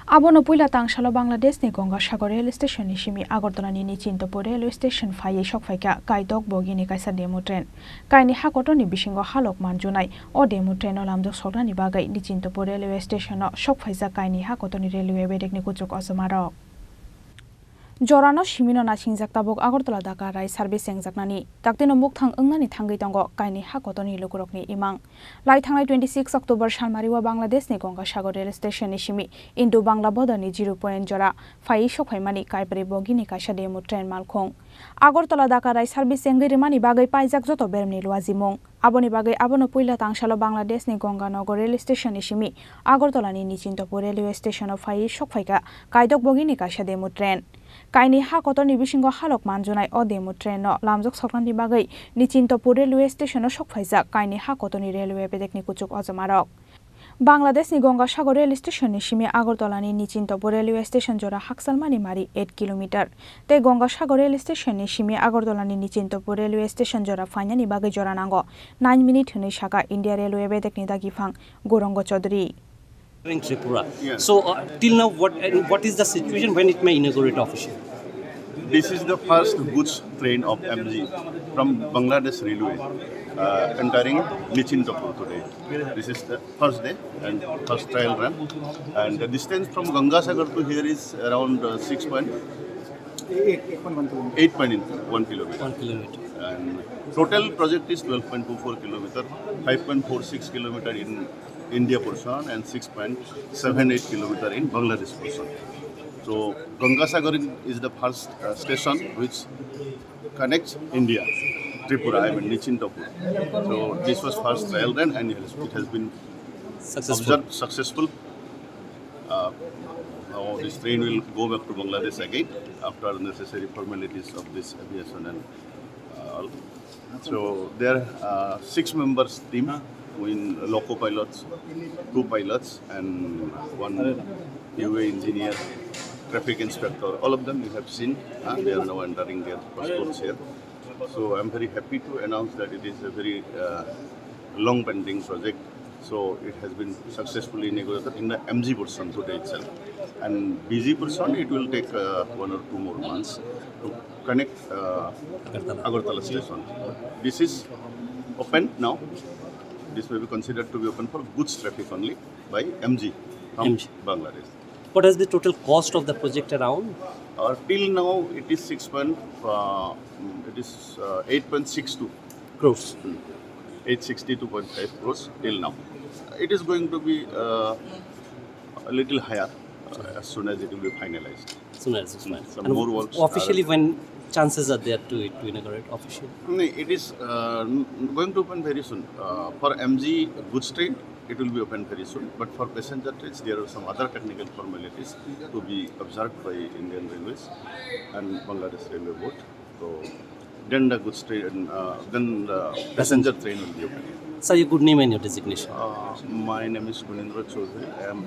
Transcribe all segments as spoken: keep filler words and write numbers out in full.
Abono puila tangsalo Bangladeshni Gangasagar rail station ni simi Agartala ni Nichintapur railway station phaiwi sokphaikha Kaitok bogini kaisa demo train. Kaini hakotorni bisingo halok manjunai o demo train no lamjak soknani bagwi Nichintapur railway station o sokphaijak kaini hakotorni railway bedekni kuchuk osomarok. Jorano simino nasingjak tabuk Agartala Dhaka rail service chengjaknani, taktino mukthang wngnani thangwi tongo kaini hakotorni lukurokni imang. Lai thangnai twenty six October salmario Bangladeshni Gangasagar rail station ni simi Indo Bangla border ni zero point jora phaiwi sokphaimani Kaibrwi bogini kaisa demo train malkhung. Agartala Dhaka rail service chengwi rwmani bagwi paijak joto beremni luajimung. Aboni bagwi abono puila tangsalo Bangladeshni Ganganagar rail station ni simi Agartala ni Nichintapur railway station o phaiwi sokphaikha Kaitok bogini kaisa demo train. Kaini hakotorni bisingo halok manjunai o demo train no lamjak soknani bagwi Nichintapur railway station o sokphaijak kaini hakotorni railway bedekni kuchuk osomarok. Bangladeshni Gangasagar rail station ni simi Agartala ni Nichintapur railway station jora hakchalmani mari eight kilometer tei Gangasagar rail station ni simi Agartala ni Nichintapur railway station jora phainani bagwi jora nango nine minute hwnwi sakha India railway bedekni dagiphang Gourango Chaudhary. In Tripura. Yeah. So, uh, till now, what, and what is the situation when it may inaugurate officially? This is the first goods train of M G from Bangladesh Railway, uh, entering Nichintapur today. This is the first day and first trial run. And the distance from Gangasagar to here is around, uh, six point eight point one kilometer. One kilometer. And total project is twelve point two four kilometer, five point four six kimeter in India portion and six point seven eight kilometer in Bangladesh portion. So Gangasagar is the first, uh, station which connects India, Tripura, I mean Nichintapur. So this was first trial run and it has, it has been successful. Observed successful. Uh, now this train will go back to Bangladesh again after necessary formalities of this aviation and, uh, all. So there are, uh, six members team, in loco pilots, two pilots and one U A engineer, traffic inspector. All of them you have seen, uh, they are now entering their passports here. So I'm very happy to announce that it is a very, uh, long pending project. So it has been successfully inaugurated in the M G portion today itself. And B G portion, it will take, uh, one or two more months to connect, uh, Agartala. Agartala station. This is open now. This may be considered to be open for goods traffic only by M G from M G. Bangladesh. What is the total cost of the project around? Uh, till now, it is six point, uh, it is, uh, eight point six two crores. Eight sixty two point five crores till now. It is going to be, uh, a little higher, uh, as soon as it will be finalized. As soon as it's finalized. Some more works are officially, when chances are there to, to inaugurate officially? No, it is, uh, n-, going to open very soon. Uh, for M G goods train, it will be open very soon. But for passenger trains, there are some other technical formalities to be observed by Indian Railways and Bangladesh Railway Board. So then the goods train, uh, then the passenger train will be open. Sir, your good name and your designation? Uh, my name is Gunendra Chaudhary. I am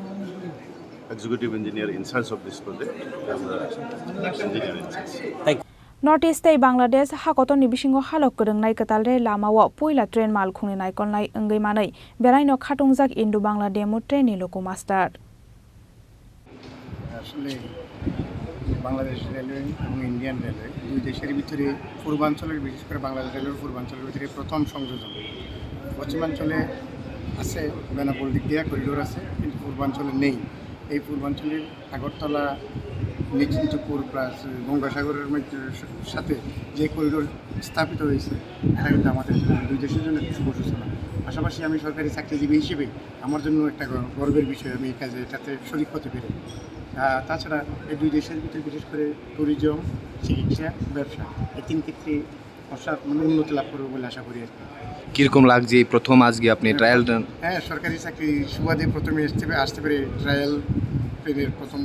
executive engineer in charge of this project. I am the engineer in charge. Thank you. North East tei Bangladesh hakotorni bisingo halok kwrwngnai kwtal rel lamao puila train malkhungni naikolnai wngwi manwi beraino khatungjak Indo-Bangla demo train ni loco master. আসলে বাংলাদেশ রেলওয়ে এবং Indian railway দুই দেশের ভিতরে পূর্বাঞ্চলের, বিশেষ করে বাংলাদেশ রেলওয়ের পূর্বাঞ্চলের ভিতরে প্রথম সংযোজন। পশ্চিমাঞ্চলে আছে, বেনাপোল দিক দিয়ে করিডোর আছে, কিন্তু পূর্বাঞ্চলে নেই। এই পূর্বাঞ্চলের আগরতলা, নিশ্চিন্তপুর প্লাস গঙ্গাসাগরের মধ্যে সাথে যে করিডোর স্থাপিত হয়েছে, এটা কিন্তু আমাদের জন্য, দুই দেশের জন্য একটা শুভ সূচনা। পাশাপাশি আমি সরকারি চাকরিজীবী হিসেবে আমার জন্য একটা গর-, গর্বের বিষয়, আমি এই কাজে, এটাতে শরিক হতে পেরে। আহ, তাছাড়া এই দুই দেশের ভিতরে বিশেষ করে ট্যুরিজম, চিকিৎসা, ব্যবসা, এই তিন ক্ষেত্রে অসা-, মানে উন্নতি লাভ করবে বলে আশা করি আর কি। কিরকম লাগছে এই প্রথম আজকে আপনি ট্রায়াল রান? হ্যাঁ, সরকারি চাকরি সুবাদে প্রথমে আসতে পে-, আসতে পেরে ট্রায়াল ট্রেনের প্রথম,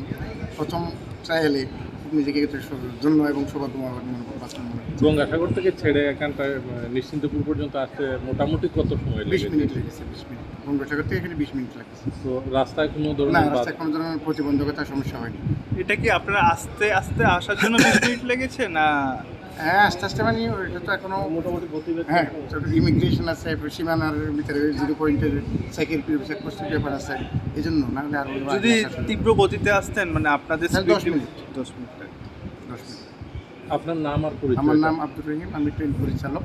প্রথম ট্রায়ালে খুব নিজেকে একটু সৌ-, ধন্য এবং সৌভাগ্যবান মনে, মনে হচ্ছে। গঙ্গাসাগর থেকে ছেড়ে এখানটায়, আহ, নিশ্চিন্তপুর পর্যন্ত আসতে মোটামুটি কত সময় বিশ লেগেছে? মিনিট লেগেছে, বিশ মিনিট। গঙ্গাসাগর থেকে এখানে বিশ মিনিট লাগেছে। তো রাস্তায় কোনো ধরনের না, বাধা? রাস্তায় কোনো ধরনের প্রতিবন্ধকতা সমস্যা হয়নি। এটা কি আপনারা আস্তে আস্তে আসার জন্য বিশ মিনিট লেগেছে, না হ্যাঁ, আস্তে আস্তে মানে ওইটা তো এখনো মোটামুটি গতি বেগ হ্যাঁ, তো ইমিগ্রেশন আছে, এরপর সীমানার ভিতরে জিরো পয়েন্টের সেকেন্ড পিরিয়ড চেক পোস্টের ব্যাপার আছে, এই জন্য না হলে আরো যদি আগে আসা ছিল। তীব্র গতিতে আসতেন, মানে আপনাদের তাহলে দশ স্পিড মিনিট। দশ মিনিট লাগে। দশ মিনিট। আপনার নাম আর পরিচয়? আমার নাম আব্দুর রহিম, আমি ট্রেন পরিচালক,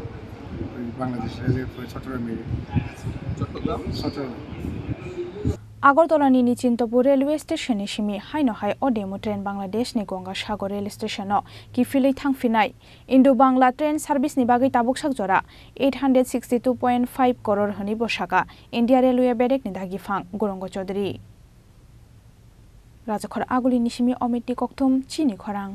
ওই Bangladesh railway Chattogram area. Chattogram? Chattogram. Agartala ni Nichintopur railway station ni simi haino hai o demo train Bangladesh ni Gangasagar rail station o kiphilwi thangphinai. Indo Bangla train service ni bagwi tabuk sak jora eight hundred sixty two point five crore hwnwi bwsaka India Railway bedek ni dagiphang Gurongo Chaudhary. Rajakhor Aguli ni simi Omit ni kokthum chini khorang.